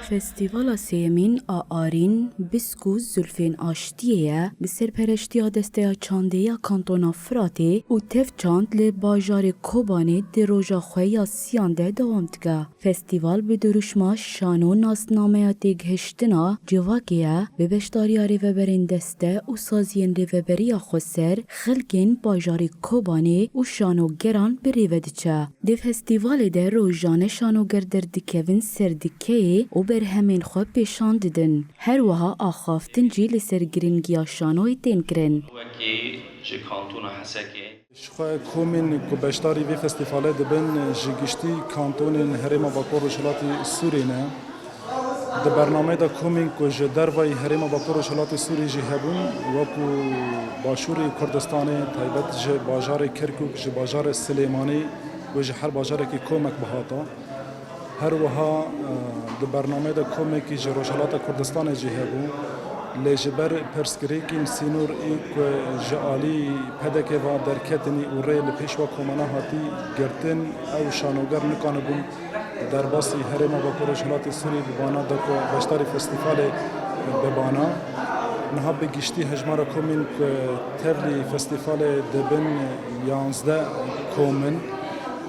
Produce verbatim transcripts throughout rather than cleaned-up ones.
Festîvala sêyemîn a Arîn, Bisk û Zulfên Aştiyê ye, bi serpereştiya Desteya Çandê ya Kantona Firatê û Tev Çand li bajarê Kobanê di roja xwe ya siyan de dewam dike. Festîval bi dirûşma şano nasnameya têgihiştina civakê ye, bi beşdariya rêveberên deste û saziyên Rêveberiya Xweser, xelkên bajarê Kobanê û şanogeran bi rê ve diçe. Di festîvalê de rojane şanoger derdikevin ser dikeyê û berhemên xwe pêşan didin. Her wiha axaftin jî li ser giringiya şanoyê tên kirin. Wekî ji Kantona Hesekê. Ji xwe komên ku beşdarî vê festîvalê dibin, ji giştî kantonên Herêma Bakur Rojhilatê Sûrê ne. Di bernameyê de komên ku ji dervayî Herêma Bakur Rojhilatê Sûrê jî hebûn, wekû Başûrê Kurdistanê, taybet ji bajarê Kerkûk, ji bajarê Silêmanê û ji her bajarekî komek bihata. Her wiha, e, di bernameyê de komekî ji Rojhilata Kurdistanê jî hebû, lê ji ber pirsgirêkên sînor ê ku ji alî P D K ve derketinî û rê li pêş we komana hatî girtin, ew şanoger nikanibûn derbasî Herêma Bakur Rojhilatê Sûriyê bibana, da ku beşdarî festîvalê bibana. Niha bi giştî hejmara komên ku tevlî festîvalê dibin yanzdeh kom in.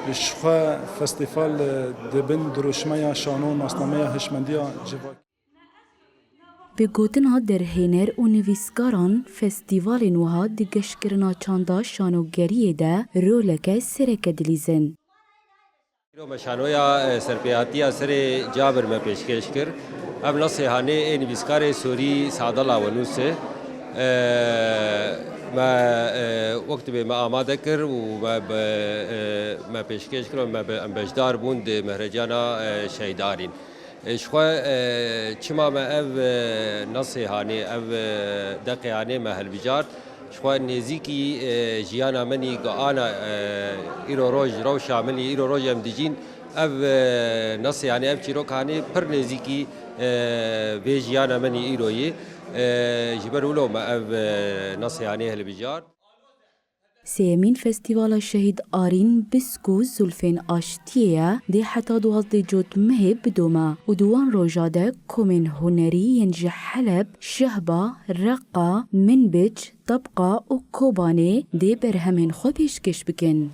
Ji xwe festîval dibin dirûşmeya şano, nasnameya hişmendiya civakî. Bi gotina derhêner û nivîskaran, festîvalên wiha di geşkirina çanda şanogeriyê de roleke sereke dilîzin. Îro me şanoya, e, serpêhatiya serê Cabir me pêşkêş kir. Ev nasê hanê ê nivîskarê Sûrî Sadala Wenûs e. E, me, e, wek dibê me amade kir û me bi, e, me pêşkêş kir û me bi, em beşdar bûn di mehrecana, e, Şehîd Arîn. E, ji xwe, e, çima me ev, e, nasê hanê, ev, e, deqê hanê me hilbijart? Ji xwe nêzîkî, e, jiyana min î giana, e, îro roj, rewşa min î îro roj em dijîn. Ev, e, nasê hanê, ev çîroka hanê pir nêzîkî, e, vê jiyana min î îro yê. E, ji ber wilo me ev, e, nasê hanê hilbijart. Sêyemîn Festîvala Şehîd Arîn, Bisk û Zulfên Aştiyê ye, dê heta duwazdeh Cotmehê bidome û di wan roja de komên hunerî yên ji Heleb, Şehba, Reqa, Minbic, Tebqa û Kobanê dê berhemên xwe pêşkêş bikin.